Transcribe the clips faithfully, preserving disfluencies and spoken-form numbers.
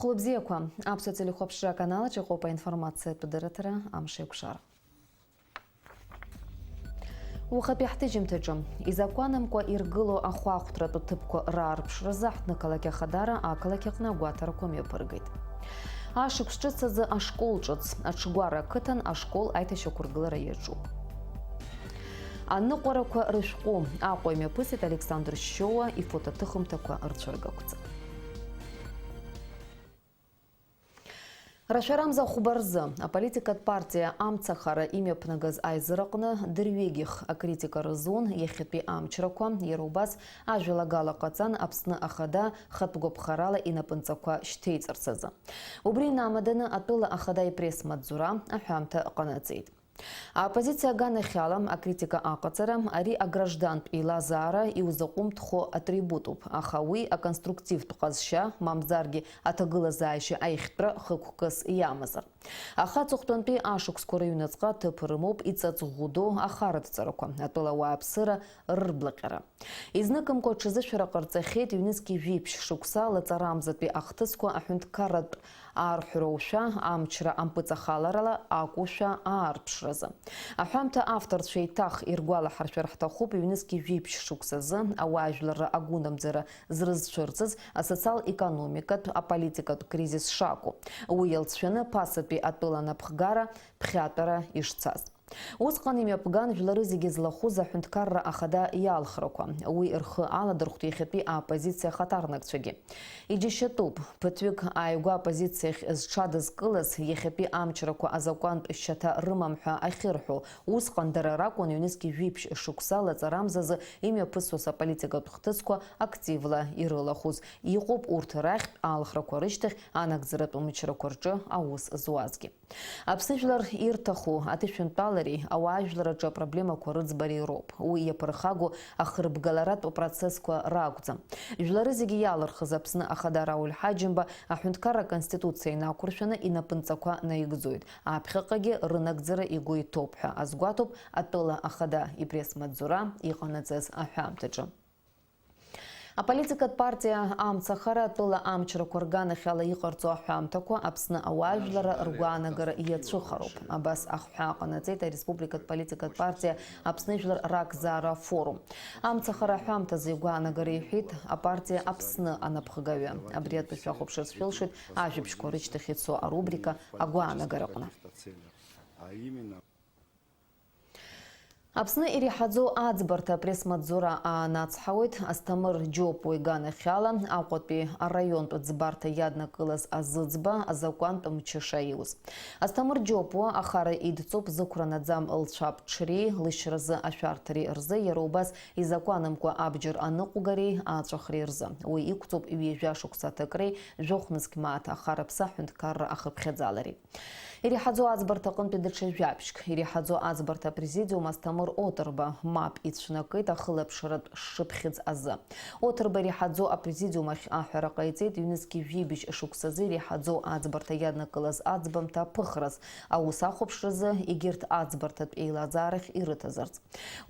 Хәлыбзиақәа, аԥсуа телехәаԥшра аканалаҿ иҟоуп аинформациатә дырраҭара Амшеикәшара. Уахатәи ҳҭыжьымҭаҿы, изакәанымкәа иргыло ахәаахәҭратә ҭыԥқәа раарԥшразы аҳҭнықалақь Ахадара ақалақь аҟны агәаҭарақәа мҩаԥыргеит. Ашықәс ҿыц азы ашкол ҿыц, Аҽгәара ақыҭан ашкол аиҭашьақәыргылара иаҿуп. Аныҟәарақәа рышәҟәы Аҟәа имҩаԥысит Александр Шьоуа ифотоҭыхымҭақәа рцәыргақәҵа. Рашәарамза хәба рзы аполитикатә партиа Амцахара имҩаԥнагаз аизараҟны дырҩегьых акритика рызун иахьатәи амчрақәа, иара убас ажәалагала ҟаҵан Аԥсны Ахада хатә гәаԥхарала инапынҵақәа шьҭеиҵарц азы. Убри инамаданы атәыла Ахада ипресс-маҵзура аҳәамҭа ҟанаҵеит. Аоппозициа аганахьала акритика аҟаҵара, ари аграждантә еилазаара иузаҟәымҭхо атрибутуп, аха уи аконструктивтә ҟазшьа, мамзаргьы аҭагылазаашьа аихтәра хықәкыс иамазар. Аха аҵыхәтәантәи ашықәсқәа рыҩныҵҟа ҭыԥ рымоуп иҵаҵӷәы ду ахарадҵарақәа, атәыла ауааԥсыра рырблаҟьара. Изныкымкәа аҽазышәара ҟарҵахьеит ҩнызқьи жәиԥшь шықәса лаҵарамзатәи ахҭысқәа аҳәынҭқарратә аарҳәроушәа, амчра ампыҵахаларала акәушәа аарԥшразы. Аҳәамҭа авторцәа еиҭах иргәалаҳаршәар ҳҭахуп, ҩнызқьи жәиԥшь шықәсазы ауаажәларра агәынамӡара зрызцәырҵыз асоциал-економикатә, аполитикатә кризис шакәу. Уи иалҵшәаны ԥасатәи атәыла анапхгара ԥхьатәара ишцаз. Усҟан имҩаԥган жәлары зегьы злахәыз аҳәынҭқарра ахада иалхрақәа. Уи рхы аладырхәт иахьатәи аоппозициа ахаҭарнакцәагьы. Иџьашьатәуп, ԥыҭҩык ааигәа аоппозициахь зҽадызкылаз, иахьатәи амчрақәа азакәантә шьаҭа рымам ҳәа ахьырҳәо, усҟан дара ракәын ҩнызқьи жәиԥшь шықәса лаҵарамзазы имҩаԥысуаз аполитикатә хҭысқәа активла ирылахәыз. Иҟоуп урҭ рахьтә алхрақәа рышьҭахь анагӡаратә мчрақәа рҿы аус зуазгьы. Аԥсны жәлар ирҭаху аҭышәынтәалареи ауаажәлараҿы апроблемақәа рыӡбареи роуп. Уи иаԥырхагоу ахырбгаларатә процессқәа ракәӡам. Жәлары зегьы иалырхыз Аԥсны Ахада Рауль Ҳаџьымба аҳәынҭқарра Аконституциа инақәыршәаны инапынҵақәа наигӡоит. Аԥхьаҟагьы рынагӡара игәы иҭоуп ҳәа азгәаҭоуп атәыла Ахада ипресс-маҵзура иҟанаҵаз аҳәамҭаҿы. Аполитикатә партиа Амцахара атәыла амчрақәа рганахьала иҟарҵо аҳәамҭақәа Аԥсны ауаажәларра ргәаанагара иацәыхароуп. Абас ахҳәаа ҟанаҵеит ареспубликатә политикатә партиа Аԥсны жәлар ракзаара афорум. Амцахара аҳәамҭазы игәаанагара иҳәеит апартиа Аԥсны анапхгаҩы. Абри атәы шәахәаԥшырц шәылшоит ажәабжьқәа рышьҭахь ицо арубрика Агәаанагараҟны. Аԥсны иреиҳаӡоу аӡбарҭа апресс-маҵзура аанацҳауеит. Асҭамыр Џьопуа иганахьала Аҟәатәи араионтә ӡбарҭа иаднакылаз азыӡба азакәантә мчы шаиуз. Асҭамыр Џьопуа ахара идҵоуп зықәра наӡам лцәа-ԥҽреи лышьразы ашәарҭареи рзы, иара убас изакәанымкәа абџьар аныҟәгареи ааҵәахреи рзы. Уи иқәҵоуп ҩажәа шықәса аҭакреи жәохә нызқь мааҭ ахараԥса аҳәынҭқарра ахыԥхьаӡалареи. Иреиҳаӡоу аӡбарҭа аҟынтәи даҽа жәабжьк. Иреиҳаӡоу аӡбарҭа апрезидиум Асҭамыр Оҭырба мап ицәнакит ахылаԥшратә шыԥхьыӡ азы. Оҭырба иреиҳаӡоу апрезидиум ахь аҳәара ҟаиҵеит, ҩнызқьи жәибжь шықәсазы иреиҳаӡоу аӡбарҭа иаднакылаз аӡбамҭа аԥыхраз, аус ахәаԥшразы егьырҭ аӡбарҭатә еилазаарахь ирыҭазарц.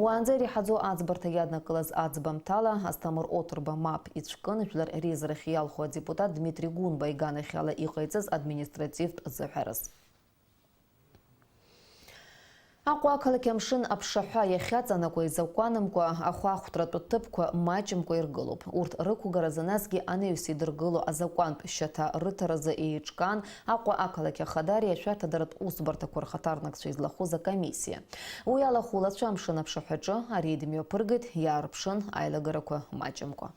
Уаанӡа иреиҳаӡоу аӡбарҭа иаднакылаз аӡбамҭала Асҭамыр Оҭырба мап ицәкын Жәлар реизарахь иалху адепутат Дмитри Гәынба иганахьала иҟаиҵаз административтә зыҳәараз. Аҟәа ақалақь амшын аԥшаҳәа иахьаҵанакуа изакәанымкәа ахәаахәҭратә ҭыԥқәа маҷымкәа иргылоуп. Урҭ рықәгаразы насгьы анаҩс идыргыло азакәантә шьаҭа рыҭаразы еиҿкаан Аҟәа ақалақь ахадареи ашәарҭадаратә усбарҭақәа рхаҭарнакцәа излахәыз акомиссиа. Уи алахәылацәа амшын аԥшаҳәаҿы ареид мҩаԥыргеит, иаарԥшын аилагарақәа маҷымкәа.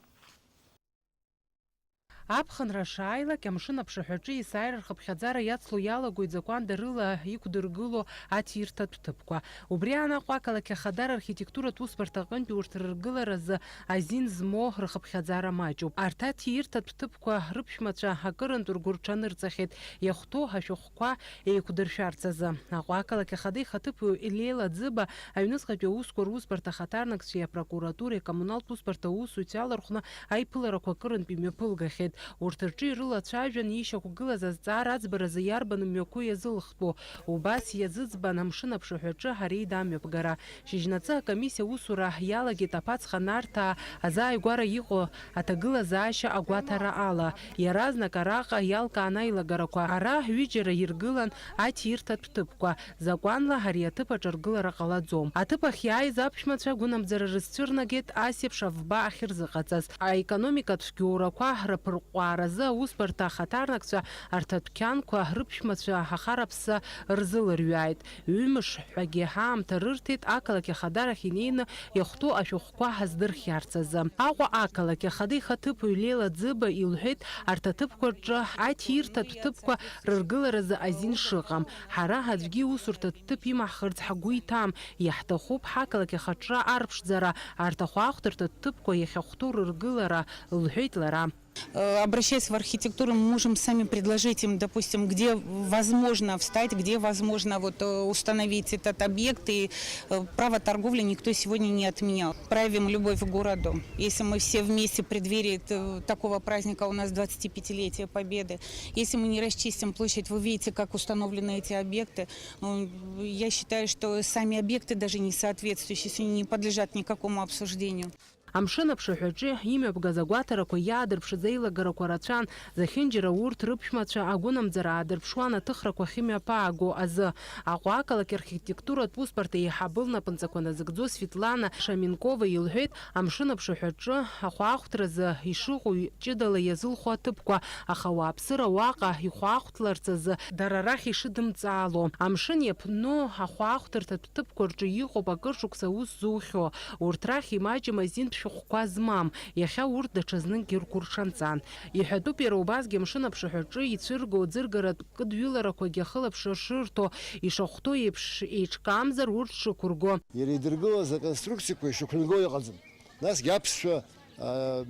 Аԥхынра шааилак, амшын аԥшаҳәаҿы есааира рхыԥхьаӡара иацло иалагоит закәандарыла иқәдыргыло аҭирҭатә ҭыԥқәа. Убри аан Аҟәа ақалақь ахадара архитектуратә усбарҭа аҟынтәи урҭ рыргыларазы азин змоу рхыԥхьаӡара маҷуп. Арҭ аҭирҭатә ҭыԥқәа рыԥшәмацәа акырынтә ргәы рҽанырҵахьеит, иахәҭоу ашәҟәқәа еиқәдыршәарц азы. Аҟәа ақалақь ахада ихаҭыԥуаҩ Леила Ӡыба аҩныҵҟатәи аусқәа русбарҭа ахаҭарнакцәеи апрокуратуреи акоммуналтә усбарҭа аусзуҩцәа иалархәны аиԥыларақәа акырынтә имҩаԥылгахьеит. Урҭ рҿы ирылацәажәан ишьақәгылаз азҵаара аӡбаразы иарбан мҩақәоу иазылхтәу. Убас иазыӡбан амшын аԥшаҳәаҿы ареида амҩаԥгара. Шьыжьнаҵы акомиссиа аусура иалагеит аԥацха Нарҭаа азааигәара иҟоу аҭагылазаашьа агәаҭара ала. Иаразнак араҟа иалкаан аилагарақәа. Ара ҩыџьара иргылан аҭирҭатә ҭыԥқәа. Закәанла ари аҭыԥ аҿы ргылара ҟалаӡом. Аҭыԥ ахь иааиз аԥшәмацәа агәынамӡара рызцәырнагеит ас еиԥш авба ахьырзыҟаҵаз. Аекономикатә гьоурақәа рыԥырҟәааразы аусбарҭа ахаҭарнакцәа арҭ адәқьанқәа рыԥшәмацәа ахараԥса рзылырҩааит. Ҩымш ҳәагьы ҳаамҭа рырҭеит ақалақь ахадарахь инеины иахәҭоу ашәҟәқәа ҳаздырхиарц азы. Аҟәа ақалақь ахада ихаҭыԥуаҩ Леила Ӡыба илҳәеит, арҭ аҭыԥқәа рҿы аҭирҭатә ҭыԥқәа рыргыларазы азин шыҟам. Ҳара аӡәгьы иусурҭатә ҭыԥ имаҳхырц ҳгәы иҭам, иаҳҭахуп ҳақалақь ахаҿра арԥшӡара, арҭ ахәаахәҭырҭатә ҭыԥқәа иахьахәҭоу рыргылара, лҳәеит лара. Э, обращаясь в архитектуру, мы можем сами предложить им, допустим, где возможно встать, где возможно вот, э, установить этот объект, и, э, право торговли никто сегодня не отменял. Проявим любовь к городу. Если мы все вместе в преддверии т-, такого праздника, у нас двадцатипятилетие Победы, если мы не расчистим площадь, вы видите, как установлены эти объекты, ну, я считаю, что сами объекты даже не соответствующие, сегодня не подлежат никакому обсуждению. Амшын аԥшаҳәаҿы имҩаԥгаз агәаҭарақәа иаадырԥшыз аилагарақәа рацәан, зехьынџьара урҭ рыԥшәмацәа агәынамӡара аадырԥшуан аҭыхрақәа ахьымҩаԥааго азы. Аҟәа ақалақь архитектуратә усбарҭа еиҳабы лнапынҵақәа назыгӡо Светлана Шаменкова илҳәеит, амшын аԥшаҳәаҿы ахәаахәҭразы ишыҟоу ҷыдала иазылхо аҭыԥқәа, аха ауааԥсыра уаҟа ихәаахәҭларц азы дара рахь ишыдымҵаало. Амшын иаԥну ахәаахәҭырҭатә ҭыԥқәа рҿы иҟоуп акыр шықәса аус зухьоу. Урҭ рахь имаҷым азинтә шәҟәқәа змам, иахьа урҭ даҽазныкгьы ргәырҽанҵан. Иҳәатәуп иара убасгьы амшын аԥшаҳәаҿы ицәырго аӡыргаратә кыдҩыларақәагьы ахылаԥшра шырҭо, ишахәҭоу еиԥш еиҿкаамзар урҭ шықәырго. Иара идыргылаз аконструкциақәа ишықәнаго иҟаӡам. Насгьы аԥсшәа, аа,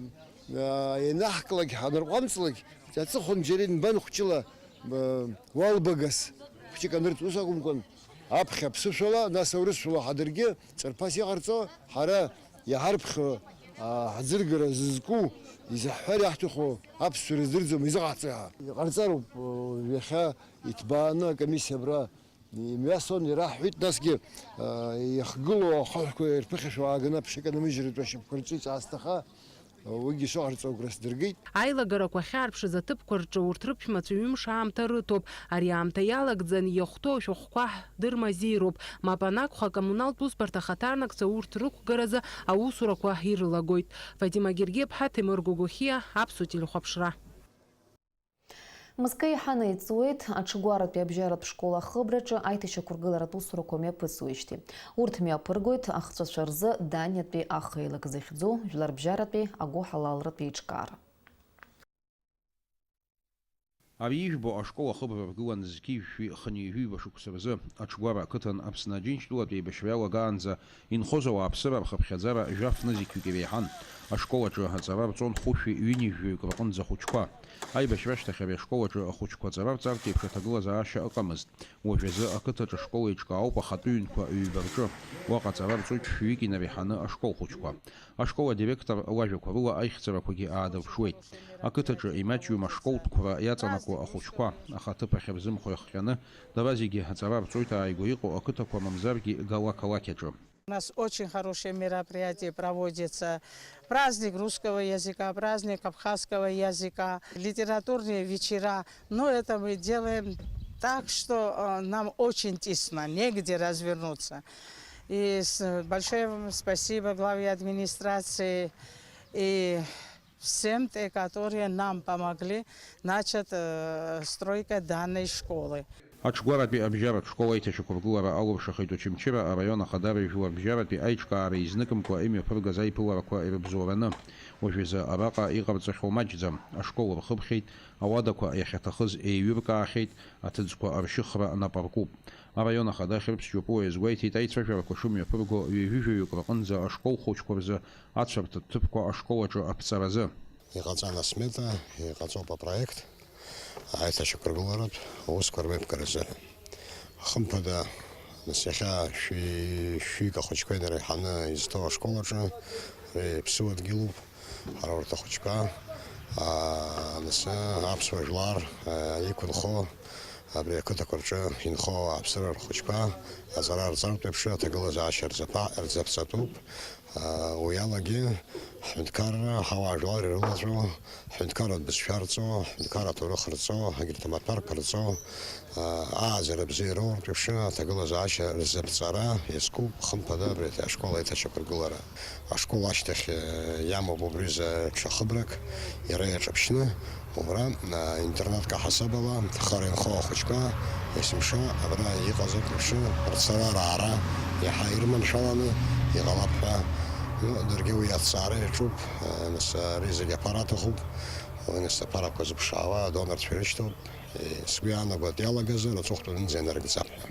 аа, ианаҳклак, ҳанарҟәамҵлак, аҵыхәан џьара инбан хәҷыла, аа, уалбагас хәҷык анырҵ, ус акәымкәан, аԥхьа аԥсышәала, нас аурысшәала ҳадыргьы ҵарԥас иҟарҵо, ҳара иҳарԥхьо, аа, ҳаӡыргара зызку, изаҳҳәар иаҳҭаху аԥсшәа рыздырӡом, изыҟаҳҵои ҳәа. Иҟарҵароуп, ҩахьа иҭбааны акомиссиа абра имҩасон, ираҳҳәеит, насгьы, аа, иахгылоу ахаҳәқәа ирԥыхьашәо ааганы аԥшьаканамыжьратәы ашьапқәа рҿы иҵаасҭаха, уигьы шыҟарҵо агәра сдыргеит. Аилагарақәа ахьаарԥшыз аҭыԥқәа рҿы урҭ рыԥшәмацәа ҩымш аамҭа рыҭоуп. Ари аамҭа иалагӡан иахәҭоу ашәҟәқәа ҳдырмазеироуп. Мап анакәха, акоммуналтә усбарҭа ахаҭарнакцәа урҭ рықәгаразы аусурақәа ирылагоит. Фатима Гергиаԥҳа, Ҭемыр Гогохиа, Аԥсуа телехәаԥшра. Мызкы еиҳаны иҵуеит аҽгәаратәи абжьаратә школ ахыбраҿы аиҭашьақәыргыларатә усурақәа мҩаԥысуеижьҭеи. Урҭ мҩаԥыргоит ахҵәацәа рзы Даниатәи ахеилак захьӡу жәларбжьаратәи агәыҳалалратә еиҿкаара. Ари ижәбо ашкол ахыбра ргылан зқьи жәшәи хынҩажәи ҩба шықәса рзы. Аҽгәара ақыҭан Аԥсны Аџьынџьтәылатә еибашьра иалагаанӡа инхоз ауааԥсыра рхыԥхьаӡара жәаф нызқьҩык иреиҳан. Ашкол аҿы аҵара рҵон хәышәи ҩынҩажәаҩык рҟынӡа ахәыҷқәа. Аибашьра ашьҭахь ари ашкол аҿы ахәыҷқәа аҵара рҵартә еиԥш аҭагылазаашьа ыҟамызт. Уажәазы ақыҭаҿы ашкол еиҿкаауп ахатәы ҩынқәа ҩба рҿы. Уаҟа аҵара рҵоит шәҩык инареиҳаны ашкол хәыҷқәа. Ашкол адиректор лажәақәа рыла аихьӡарақәагьы аадырԥшуеит. Ақыҭаҿы имаҷҩым ашколтә қәра иаҵанакуа ахәыҷқәа, аха аҭыԥ ахьырзымхо иахҟьаны, дара зегьы аҵара рҵоит ааигәа иҟоу ақыҭақәа мамзаргьы Гала қалақь аҿы. У нас очень хорошие мероприятия проводятся. Праздник русского языка, праздник абхазского языка, литературные вечера. Но это мы делаем так, что, э, нам очень тесно, негде развернуться. И с-, большое вам спасибо главе администрации и всем, те, которые нам помогли, значит, э, стройка данной школы. Аҽгәаратәи абжьаратә школ аиҭашьақәыргылара алуршахеит Очамчыра араион ахадареи жәларбжьаратәи аиҿкаареи зныкымкәа имҩаԥыргаз аиԥыларақәа ирыбзоураны. Уажәазы араҟа иҟарҵахьоу маҷӡам, ашкол рхыԥхьеит, ауадақәа иахьаҭахыз еиҩыркаахьеит, аҭыӡқәа аршьыхра нап аркуп. Араион ахада Хьырԥс Џьопуа иазгәеиҭеит, аицәажәарақәа шымҩаԥырго ҩажәи жәаҩык рҟынӡа ашкол хәыҷқәа рзы ацәарҭатә ҭыԥқәа ашкол аҿы аԥҵаразы. Иҟаҵан асмета, иҟаҵоуп апроект аиҭашьақәыргыларатә аусқәа рмҩаԥгаразы. Хымԥада, нас иахьа шәи-, шәҩык ахәыҷқәа инареиҳаны изҭоу ашкол аҿы, ари ԥсыуа дгьылуп, ҳара урҭ ахәыҷқәа Аа, нас аԥсуа жәлар, аа, иқәынхо, абри ақыҭақәа рҿы инхо ауааԥсыра рхәыҷқәа аҵара рҵартә еиԥш аҭагылазаашьа рзаԥа-, рзаԥҵатәуп. Аа, уи алагьы ҳҳәынҭқарра, ҳауаажәлар ирылаҵәо, ҳҳәынҭқарратә бызшәа рҵо, ҳҳәынҭқарратә ҭоурых рҵо, егьырҭ амаҭәарқәа рҵо, аа, ааӡара бзиа роуртә еиԥш аҭагылазаашьа рзаԥҵара иазкуп, хымԥада, абри ашкол аиҭашьақәыргылара. Ашкол ашьҭахь, э, иамоуп убри рзы ҽа хыбрак, иара иаҿаԥшьны, убра, э, интернатк аҳасабала, хара инхо ахәыҷқәа, есымша абра иҟаз еиԥш, рцара-раара иаҳа ирманшәаланы иҟалап ҳәа, ну, даргьы уи аҭҵаара иаҿуп, э, нас, ари зегь аԥара аҭахуп, уи нас аԥарақәа зыԥшаауа адонорцәа ирышьҭоуп, э, сгәы иаанагоит, иалагазар аҵыхәтәанынӡа ианарыгӡап ҳәа.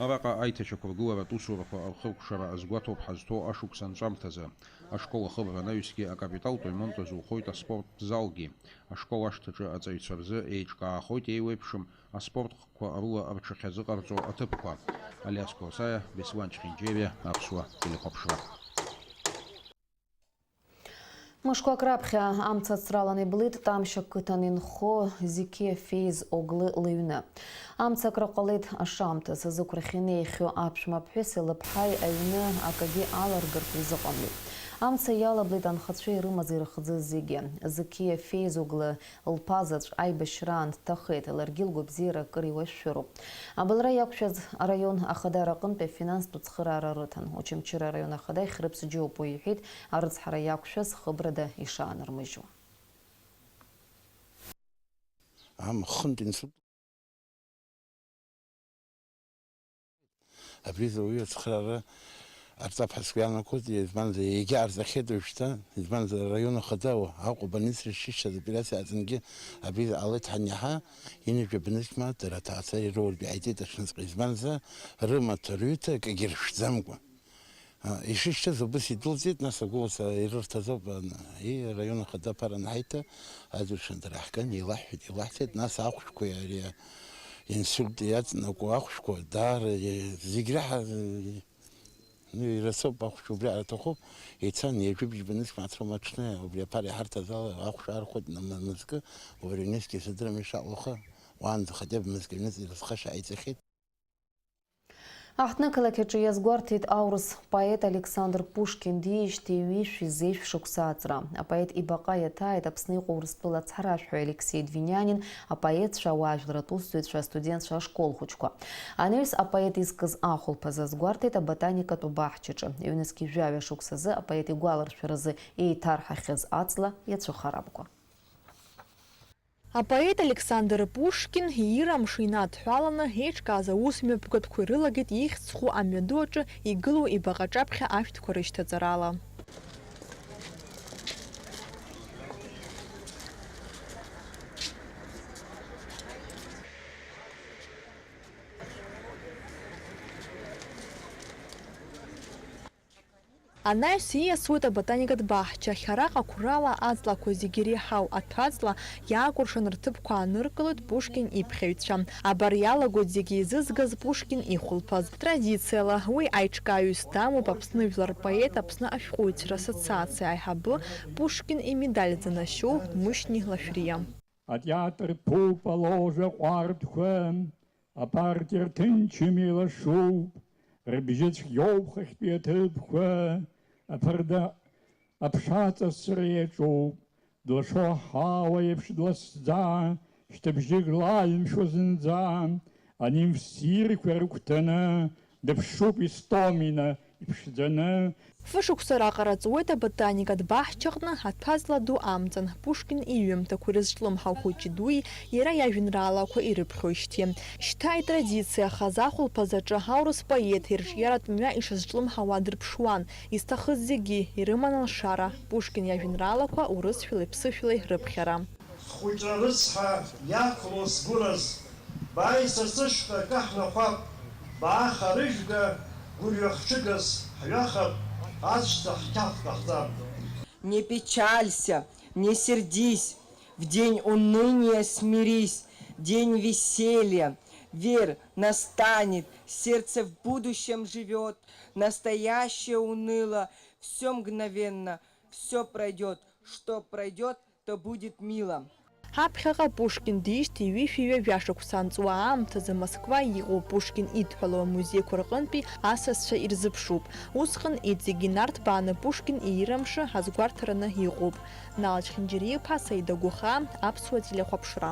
Араҟа аиҭашьақәыргыларатә усурақәа рхыркәшара азгәаҭоуп ҳазҭоу ашықәс анҵәамҭазы. Ашкол ахыбра анаҩсгьы акапиталтә ремонт азухоит аспорт залгьы. Ашкол ашҭаҿы аҵаҩцәа рзы еиҿкаахоит еиуеиԥшым аспорт хкқәа рыла рҽахьазыҟарҵо аҭыԥқәа. Алиас Қәарсаиа, Беслан Чхинџьериа, Аԥсуа телехәаԥшра. Мышқәак раԥхьа амца ацралан иблит Тамшь ақыҭан инхо Зиқьиа Феиз Оглы лыҩны. Амца акры ҟалеит ашамҭаз, зықәрахь инеихьоу аԥшәма ԥҳәыси лыԥҳаи аҩны акагьы аларгартә изыҟамлеит. Амца иалаблит анхацәа ирымаз ирыхӡыз зегьы. Зиқьиа Феиз Оглы лԥа заҵә аибашьраан дҭахеит, ларгьы лгәабзиара акыр илашәшәыроуп. Абылра иақәшәаз араион ахадара аҟынтәи афинанстә цхыраара рыҭан. Очамчыра араион ахада Хьрыԥс Џьопуа иҳәеит, арыцҳара иақәшәаз хыбрада ишаанырмыжьуа. Ам, хынтә инсульт. Абри зауаҩы ацхыраара ҟарҵап ҳәа сгәы иаанагоит, избанзар, егьа ҟарҵахьеит уажәшьҭа, избанзар, араион ахада Аҟәа абольница ишишьҭаз операциа аҵангьы абри ҟалеит ҳаниаҳа, ҩынҩажәа бнызқьма дара аҭаацәа ируртә иҟаиҵеит аҽнызқьы, избанзар, рымаҭәа, рҩыҭа акгьы ршәӡамкәа. А, ишышьҭаз убыс идәылҵит, нас агәылацәа ирырҭазоуп, ан-, и, араион ахада аԥара анҳаиҭа, аӡыршан дара ҳган, илаҳҳәеит, илаҳҭеит, нас ахәшәқәа ари инсульт иаҵанакуа ахәшәқәа даара, и, зегь раҳа, и, ну, ирацәоуп ахәшә убри аҭахуп, ицан, ҩажәи быжьба нызқь мацәоума аҽны, убри аԥара иҳарҭаз ала ахәшә архәеит, м-, мызкы, убри нызқь исыдырам ишаҟоу аха, уаанӡа хотя бы мызкы ҩныҵ ирызхаша ҟаиҵахьеит. Аҳҭнықалақь аҿы иазгәарҭеит аурыс поет Александр Пушкин диижьҭеи ҩышәи зеижә шықәса аҵра. Апоет ибаҟа иаҭааит Аԥсны иҟоу Урыстәыла ацҳаражәҳәаҩ Алексеи Двинянин, апоетцәа, ауаажәларратә усзуҩцәа, астудентцәа, ашкол хәыҷқәа. Анаҩс апоет изкыз ахәылԥаз азгәарҭеит аботаникатә баҳчаҿы. Ҩнызқь жәаҩа шықәсазы апоет игәаларшәаразы еиҭарҳахьаз аҵла иацәыхарамкәа. Апоет Александр Пушкин иира амшын адҳәаланы еиҿкааз аус мҩаԥгатәқәа ирылагеит ихьӡ зху амҩаду аҿы игылоу ибаҟа аҿаԥхьа ашәҭқәа рышьҭаҵарала. Анаҩс ииасуеит аботаникатә баҳчахь. Араҟа қәрала аҵлақәа зегьы иреиҳау аҭәаҵла иаакәыршан рҭыԥқәа ааныркылоит Пушкин иԥхьаҩцәа. Абар иалагоит зегьы еизызгаз Пушкин ихәылԥаз. Традициала уи аиҿкааҩыс дамоуп Аԥсны жәлар рпоет, Аԥсны ашәҟәыҩҩцәа рассоциациа аиҳабы, Пушкин имедаль занашьоу Мышьни Лашәриа. Атеатр ҭәуп, аложа ҟәардәқәа, апартиа рҭынчым еилашуп, рыбжьы цәгьоуп хыхьтәи аҭыԥқәа, аԥарда аԥша аҵасра иаҿуп, длашо аҳауа еиԥш дласӡа, шьҭыбжьык лаҩымшәо зынӡа, анимф ссирқәа рыгәҭаны, дыԥшуп Истомина иԥшӡаны. Фышықәса раҟара ҵуеит аботаникатә баҳчаҟны аҭәаҵла ду амҵан, Пушкин иҩымҭақәа ирызҿлымҳау хәыҷи дуи иара иажәеинраалақәа ирыԥхьоижьҭеи. Шьҭа итрадициахаз ахәылԥаз аҿы аурыс поет ирҿиаратә мҩа ишазҿлымҳауа дырԥшуан, изҭахыз зегьы ирыман алшара, Пушкин иажәеинраалақәа урысшәалеи ԥсышәалеи рыԥхьара. Схәыҷра рыцҳа иақәлоу сгәыраз, бааи са сышҟа каҳнахәап, бааха рыжәга гәырҩа-хҽыгас ҳҩахап, аҵәца ҳқьаф ҟаҳҵап. Не печалься, не сердись, в день уныния смирись, день веселья, верь, настанет, сердце в будущем живёт, настоящее уныло, всё мгновенно, всё пройдёт, что пройдёт, то будет мило. Ҳаԥхьаҟа Пушкин диижьҭеи ҩышәи ҩажәа шықәса анҵуа аамҭазы Москва иҟоу Пушкин идҳәалоу амузеиқәа рҟынтәи асасцәа ирзыԥшуп. Усҟан иҵегьы инарҭбааны Пушкин иира мшы азгәарҭараны иҟоуп. Нал Чхинџьариа-иԥа, Саида Гәыхаа, Аԥсуа телехәаԥшра.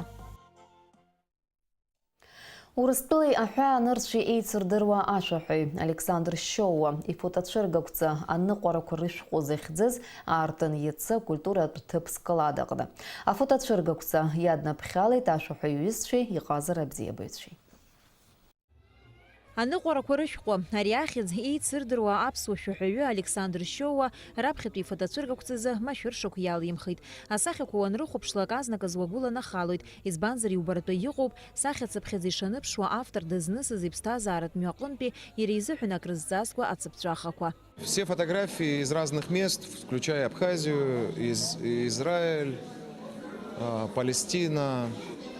Урыстәылеи аҳәаанырцәи еицырдыруа ашәаҳәаҩ Александр Шьоуа ифотоцәыргақәҵа «Аныҟәарақәа рышәҟәы» захьӡыз аартын иацы акультуратә ҭыԥ Скалада аҟны. Афотоцәыргақәҵа иаднаԥхьалеит ашәаҳәаҩ иҩызцәеи иҟазара абзиабаҩцәеи. Аныҟәарақәа рышәҟәы, ари ахьӡ еицырдыруа аԥсуа шәаҳәаҩы Александр Шьоуа раԥхьатәи ифотоцәыргақәҵазы машәыршақә иалимхит. Асахьақәа уанрыхәаԥшлак, азныказ уагәыланахалоит, избанзар, иубартәы иҟоуп, сахьацыԥхьаӡа ишаныԥшуа автор дызнысыз иԥсҭазааратә мҩаҟынтәи иара изыҳәан акрызҵазкуа ацыԥҵәахақәа. Все фотографии из разных мест, включая Абхазию, из-, Израиль, а, Палестина,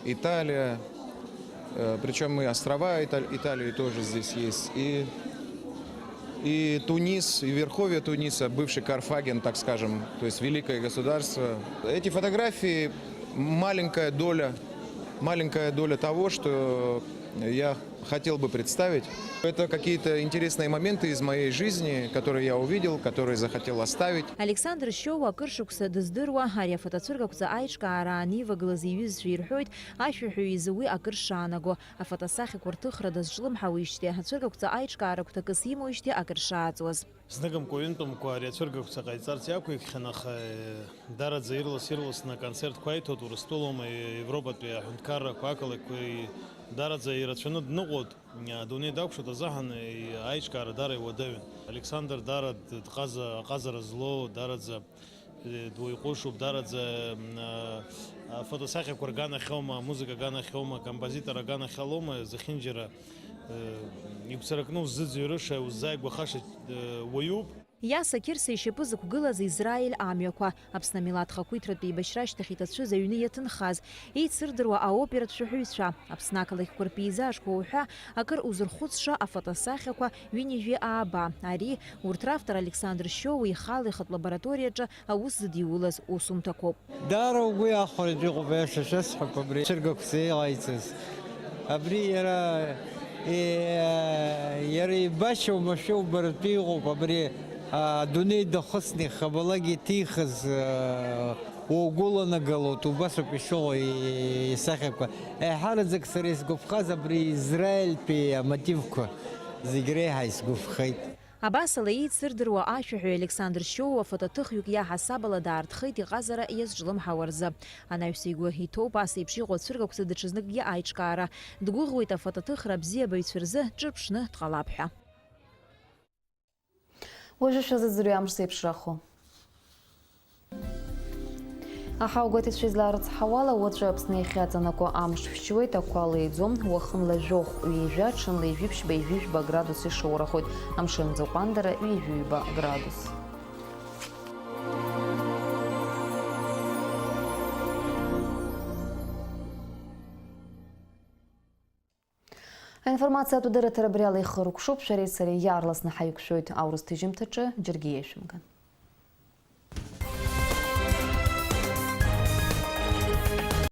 Италия. Э, причём и острова Италь-, Италии тоже здесь есть. И, и Тунис, и верховье Туниса, бывший Карфаген, так скажем, то есть великое государство. Эти фотографии маленькая доля, маленькая доля того, что я хотел бы представить. Это какие-то интересные моменты из моей жизни, которые я увидел, которые захотел оставить. Александр Шьоуа акыр шықәса дыздыруа, ари афотоцәыргақәҵа аиҿкаара анивагылаз иҩызцәа ирҳәоит, ашәаҳәаҩ изы уи акыр шаанаго, афотосахьақәа рҭыхра дазҿлымҳауеижьҭеи, ацәыргақәҵа аиҿкаара гәҭакыс имоуижьҭеи акыр шааҵуаз. Зныкымкәа-ҩынтәымкәа ари ацәыргақәҵа ҟаиҵарц иақәикхьан, аха, э, дараӡа ирлас-ирласны аконцертқәа аиҭоит, Урыстәылоума, Европатәи аҳәынҭқаррақәа, ақалақьқәеи дараӡа ирацәаны дныҟәоит. Адунеи дақәшәоит азыҳәан, э, аиҿкаара дара иуадаҩын. Александр дара д-, дҟаза-, аҟазара злоу, дараӡа, э, дуаҩ ҟәышуп, дараӡа, м, а, афотосахьақәа рганахьоума, амузыка аганахьоума, акомпозитор аганахьалоума, зехьынџьара, э, игәцаракны уззыӡырҩыша, уззааигәахаша, э, уаҩуп. Иаса Қьырса ишьапы зықәгылаз Израиль амҩақәа, Аԥсны амилаҭ хақәиҭратә еибашьра ашьҭахь иҭацәыз аҩны иаҭынхаз, еицырдыруа аоператә шәаҳәаҩцәа, Аԥсны ақалақьқәа рпеизажқәа уҳәа акыр узырхәыцша афотосахьақәа ҩынҩажәи ааба, ари, урҭ равтор Александр Шьоуа ихала ихатә лабораториаҿы аус зыдиулаз усумҭақәоуп. Даара угәы иахәаратәы иҟоуп, аиаша шәасҳәап, абри ацәыргақәҵа еилаиҵаз. Абри иара, е, иара ибашьа уамашәа убаратәы иҟоуп, абри, а, адунеи дахысны ихабалак иҭихыз, а, угәыланагалоит, убасоуп ишыҟоу и-, исахьақәа. Еиҳараӡак сара исгәаԥхаз абри Израильтәи амотивқәа зегь реиҳа исгәаԥхеит. Абасала, еицырдыруа ашәаҳәаҩ Александр Шьоуа фотоҭыхҩык иаҳасабала даарҭхеит иҟазара иазҿлымҳауа рзы. Анаҩс игәы иҭоуп ас еиԥш иҟоу ацәыргақәҵа даҽазныкгьы аиҿкаара. Дгәыӷуеит афотоҭыхра абзиабаҩцәа рзы ҿырԥшны дҟалап ҳәа. Уажәы шәазыӡырҩы амш зеиԥшрахо. Аҳауагәаҭаҩцәа излаарыцҳауала, уаҵәы Аԥсны иахьаҵанакуа амш шәшьуеит, ақәа леиӡом, уахынла жәохә ҩажәа, ҽынла ҩажәи ԥшьба, ҩажәи жәба градус ишоурахоит, амшын ӡы ҟәандара ҩажәи ҩба градус. Аинформациатә дырраҭара абри ала ихыркәшоуп, шәареи сареи иаарласны ҳаиқәшәоит аурыс ҭыжьымҭаҿы, џьаргьы иеишәымган.